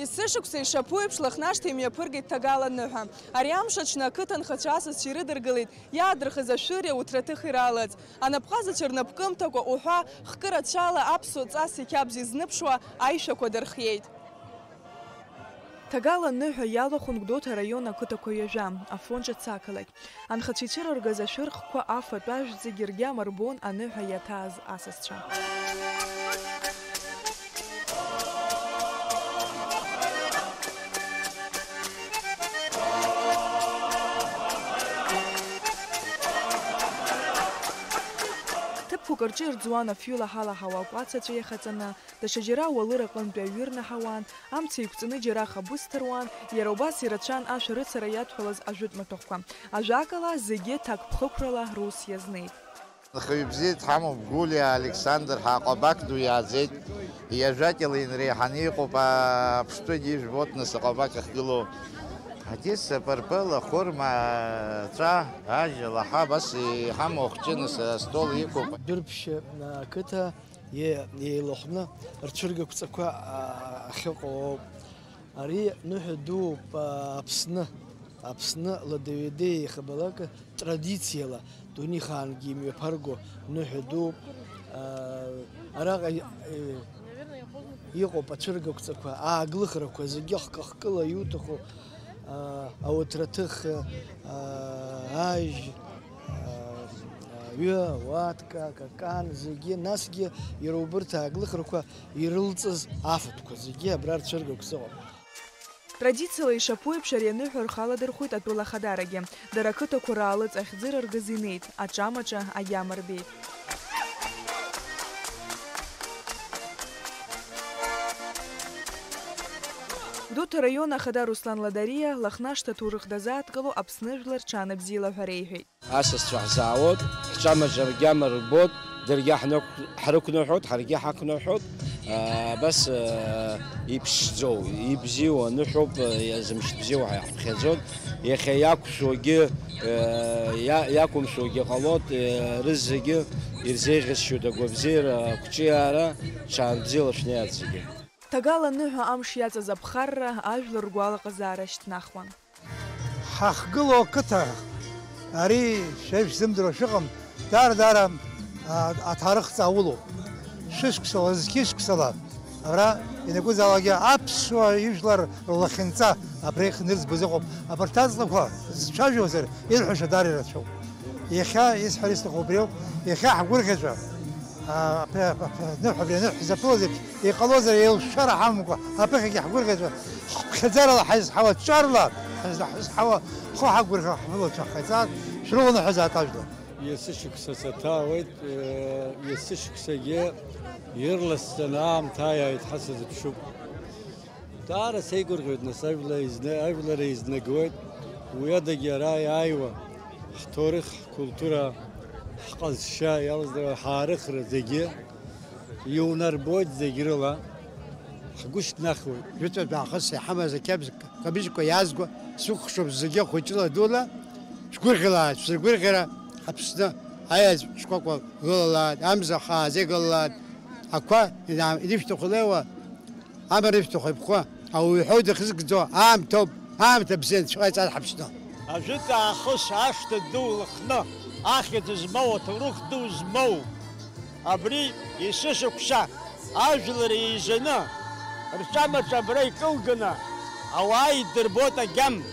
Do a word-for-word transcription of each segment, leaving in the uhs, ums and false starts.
Есышықәса ишаԥу еиԥш, Лыхнашҭа имҩаԥыргеит ҭагала ныҳәа. Ари амш аҽны ақыҭанхацәа асасцәа ирыдыргылеит иаадырхыз ашәыри ауҭраҭыхи раалаӡ. Анапҟазацәа рнапкымҭақәа уҳәа, хкы рацәала аԥсуа ҵас иқьабз изныԥшуа аишәақәа дырхиеит. Ҭагала ныҳәа иалахәын Гәдоуҭа араион ақыҭақәа ҩажәа, Афон ҿыц ақалақь. Анхацәа ицәырыргаз ашәырхқәа афатә ажәӡагьы ргьама рбон аныҳәа иаҭааз асасцәа. Ҭыԥқәак рҿы ирӡуан афҩы лаҳалаҳауа акәац аҿы иахаҵаны, даҽаџьара ауалыр аҟынтәи аҩы рнаҳауан, амца еиқәҵаны џьара ахабыс ҭыруан, иара убас ирацәан ашәарыцара иадҳәалаз ажәытә маҭәахәқәа. Ажәакала, зегьы ҭакԥхықәрала рус иазнеит. Нхаҩы бзиа дҳамоуп, Гәлиа Александр ҳәа ҟабақ ду иааӡеит, иажәакьала инреиҳаны иҟоуп аԥштәы, ижәбоит нас аҟабақ ахьгылоу. Ҳаҭиса, пырпыл, ахәырма, аҵәа, ажьа, лаҳа, абас иҳамоу ахәҷы нас астол иқәуп. Дырԥшьа ақыҭа Е-, еилахәны рцәыргақәҵақәа, а, ахьыҟоу ауп. Ари ныҳәа дууп, а, Аԥсны. Аԥсны ладаҩадеи еихабалак традициала дунеихаангьы имҩаԥарго ныҳәа дууп. А, араҟа и-, е, иҟоуп ацәыргақәҵақәа, ааглыхрақәа зегьы хкы-хкыла иуҭаху, а, ауҭраҭых, а, ажь, а, аҩы, ауатка, акакан, зегьы, насгьы иара убырҭ ааглыхрақәа ирылҵыз афатәқәа зегьы абра рцәыргақәҵа ыҟоуп. Традициала ишаԥу еиԥш, ари аныҳәа рхы аладырхәит атәыла ахадарагьы. Дара ақыҭақәа раалыҵ ахьӡырыргаз инеит, аҿамаҿа агьама рбеит. Гәдоуҭа араион ахада Руслан Ладариа Лыхнашҭа аҭоурых дазааҭгыло Аԥсны жәлар рҽаанбзиала ҳәа реиҳәеит. Асасцәа ҳзаауеит, ҳҿамаҿа ргьама рбоит, даргьы ҳнықә-, ҳрықәныҳәоит, ҳаргьы ҳақәныҳәоит. Абас, иԥшӡоу, ибзиоу аныҳәоуп, зымшьҭ бзиоу ҳаиҳаԥхьаӡоит. Иахьа иақәшәогьы, иа-, иақәымшәогьы ҟалоит, рызегьы ирзеиӷьасшьоит агәабзиара, ақәҿиаара, ҽаанбзиала шәнеиааит зегьы. Ҭагала ныҳәа амш иаҵаз аԥхарра ажәлар ргәалаҟазаара шьҭнахуан. Ҳахгылоу ақыҭа, ари шәа ишәзымдыруа шәыҟам, даара-даара, а, аҭаарых ҵаулоуп. Шәышықәсала, зқьышықәсала, ара ианакәызаалакгьы аԥсуа ижәлар рлахьынҵа абра ихнырӡбоз ыҟоуп. Абарҭ аҵлақәа зцәажәозар, ирҳәаша даара ирацәоуп. Иахьа исҳәар исҭаху убриоуп, иахьа ҳгәырӷьаҵәа, а, аԥ-, аԥ-, аныҳәа, абри аныҳәа ҳзаԥылаз еиԥш, иҟалозар, еилшәшәара ҳамамкәа, аԥыхьагьы ҳгәырӷьаҵәа, ҳԥхьаӡарала ҳаизҳауа, ҿарла ҳаизҳауа, ҳхы ҳақәгәырӷьо ҳԥылацәа ҳҟаиҵааит, шәрыланыҳәазааит ажәлар. Есышықәса саҭаауеит, э, есышықәсагьы ирласӡаны аамҭа ааиааит ҳәа сазыԥшуп. Даара сеигәырӷьоит, нас, ажәла изна-, ажәлар еизнагоит, уи адагьы ара иааиуа ҳҭоурых, ҳкультура, ҳҟазшьа иалҵра, ҳаарыхра зегьы иунарбоит, зегь рыла ҳгәы шьҭнахуеит. Жәытәтәи аахыс иҳамаз ақьабз қабыжьқәа иаазго сықәхшоуп зегьы хәыҷыла дула, шәгәырӷьалааит, шәзыргәырӷьара Аԥсны аеҵә шкәакәа гылалааит, амза хаа зегь гылалааит, ақәа ина-, инышәҭаху леиуа, Амра ишәҭаху еиқәхо, ауаҩы ҳәоу дахьызгӡо аамҭоуп, аамҭа бзиа анцәа иҟаиҵар ҳаԥсны. Ажәытә аахыс ашҭа ду Лыхны, ахьӡ змоу, аҭоурых ду змоу, абри есышықәса ажәлар еизаны, рҿамаҿа абра икылганы, ауаа идырбоит агьама.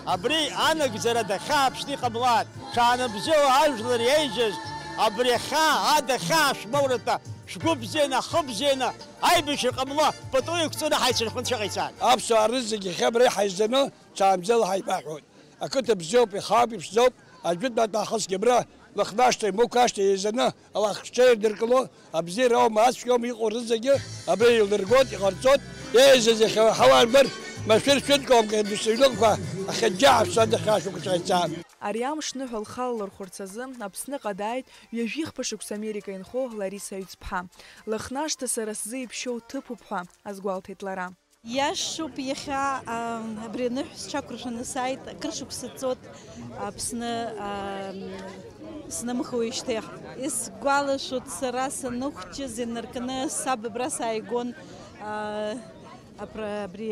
Абри анагӡара дахьааԥшны иҟамлааит, ҽаанбзиала ажәлар еизаз, абри ахьаа, ада ахьаа шәмоурата, шәгәы бзианы, ахы бзианы, Аибашьра ҟамло, пату еиқәҵаны ҳаицырхәынцәа ҟаиҵааит. Аԥсуаа рызегьы иахьа абра иҳаизаны, ҽаанбзиала ҳаибаҳәоит. Ақыҭа бзиоуп, ихаауп, иԥшӡоуп, ажәытәнатә аахысгьы абра, Лыхнашҭа, Мықә ашҭа еизаны, алахҿа ирдыркыло, абзиара аума, ацәгьа аума иҟоу рызегьы абра еилдыргоит, иҟарҵоит, еизаз иахьа ҳауаа рбар, машәыр шәыдкылмкәа, дасу ҩныҟақәа ахьаџьа аԥсуа дахьаашәақәа ҟаиҵааит. Ари амш ныҳәа лхалалырхәырц азы Аԥсныҟа дааит ҩажәихԥа шықәса Америка инхо Лариса Ҩӡԥҳа. Лыхнашҭа сара сзы иԥшьоу ҭыԥуп ҳәа азгәалҭеит лара. Иашоуп, иахьа, ам, абри аныҳә сҽақәыршәаны сааит, акыр шықәса ҵуеит Аԥсны, ам, снымхуеижьҭеи. Исгәалашәоит, сара саныхәҷыз инаркны саб абра сааигон, а, Абра, абри,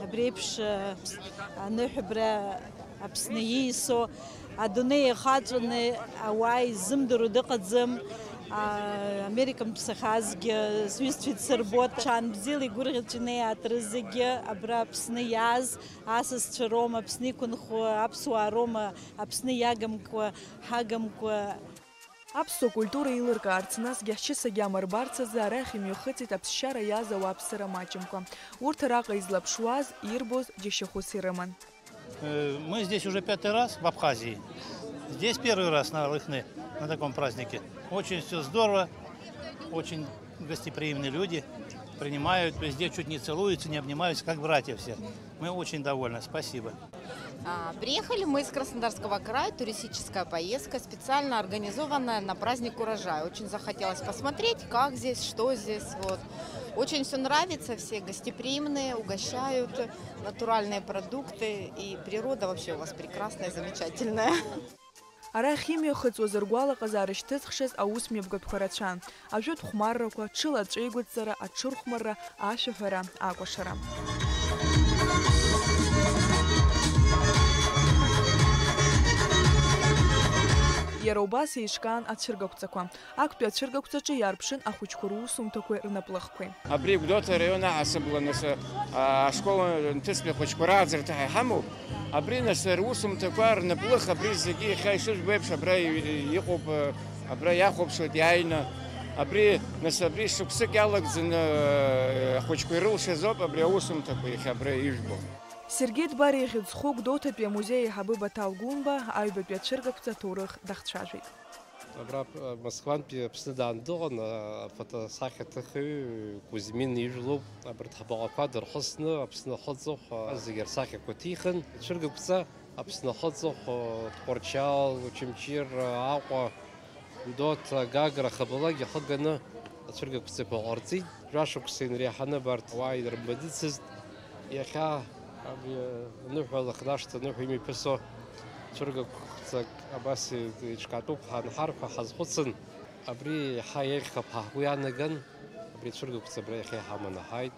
абри еиԥш, э, ԥс-, аныҳәа абра Аԥсны ииасуа, адунеи иахаҵәаны ауаа изымдыруа дыҟаӡам. А, Американтә сахьаазгьы сҩызцәа идсырбоит, ҽаанбзиала игәырӷьаҵәа инеиааит рызегьы абра Аԥсны иааз асасцәа роума, Аԥсны иқәынхо аԥсуаа роума, Аԥсны иагамкәа, ҳагамкәа. Аԥсуа культура еилыркаарц, насгьы ҳчыс агьама рбарц азы арахь имҩахыҵит аԥсшьара иааз ауааԥсыра маҷымкәа. Урҭ араҟа излаԥшуаз, ирбоз џьашьахәыс ирыман. Э, мы здесь уже пятый раз, в Абхазии. Здесь первый раз на Рыхны, на таком празднике. Очень все здорово, очень гостеприимные люди, принимают, везде чуть не целуются, не обнимаются, как братья все. Мы очень довольны, спасибо. А, приехали мы из Краснодарского края, туристическая поездка, специально организованная на праздник урожая. Очень захотелось посмотреть, как здесь, что здесь. Вот. Очень все нравится, все гостеприимные, угощают, натуральные продукты, и природа вообще у вас прекрасная, замечательная. Арахь имҩахыҵуаз ргәалаҟазаара шьҭызхшаз аусмҩаԥгатәқәа рацәан. Ажәытә хәмаррақәа, ҽыла аҵәеигәыдҵара, аҽырхәмарра, ашәаҳәара, акәашара. Иара убас еиҿкаан ацәыргақәҵақәа. Актәи ацәыргақәҵаҿы иаарԥшын ахәыҷқәа русумҭақәеи рнаплыхқәеи. Абри Гәдоуҭа араион аҳасабала, нас, а, ашкол анҭыҵтәи ахәыҷқәа рааӡарҭа ҳәа иҳамоуп. Абри, нас, русумҭақәа рнаплых, абри зегьы иахьа ишыжәбо еиԥш абра и-, иҟоуп, а, абра иахәаԥшуеит иааины. Абри, нас, абри шықәсык иалагӡаны, а, ахәыҷқәа ирылшаз ауп абри аусумҭақәа иахьа абра ижәбо. Сергеи Дбар ихьӡ зху Гәдоуҭатәи амузеи аиҳабы Баҭал Гәынба аҩбатәи ацәыргақәҵа аҭоурых дахцәажәеит. Абра, э, Москвантәи Аԥсны даан дыҟан, э, афотосахьаҭыхҩы Кузьмин ижәлоуп. Абарҭ ҳбаҟақәа дырхысны Аԥсны ахыҵыхә, э, зегьы рсахьақәа ҭихын. Ацәыргақәҵа Аԥсны ахыҵыхә, э, Тҟәарчал, Очамчыра, Аҟәа, Гәдоуҭа, Гагра, Хабалагь ахы ганы ацәыргақәҵақәа ҟарҵеит. Жәашықәса инреиҳаны абарҭ ауаа ирымбаӡацызт. Иахьа абри аныҳәа Лыхнашҭа аныҳәа имҩаԥысо цәыргақәҵак абас еиҿкаатәуп ҳәа анҳарҳәа ҳазхәыцын. Абри еиҳа еиӷьхап ҳәа ҳгәы иаанаган, абри ацәыргақәҵа абра иахьа иҳаманы ҳааит,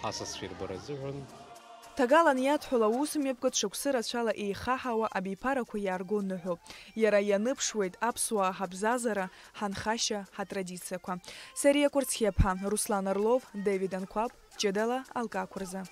ҳасасцәа ирбара азыҳәан. Ҭагалан иадҳәалоу аусмҩаԥгатә шықәсы рацәала еихаҳауа абиԥарақәа иаарго ныҳәоуп. Иара ианыԥшуеит аԥсуаа ҳабзазара, ҳанхашьа, ҳатрадициақәа. Сариа Кәарцхиаԥҳа, Руслан Орлов, Дэвид Анқәаб, ҷыдала алкаақәа рзы.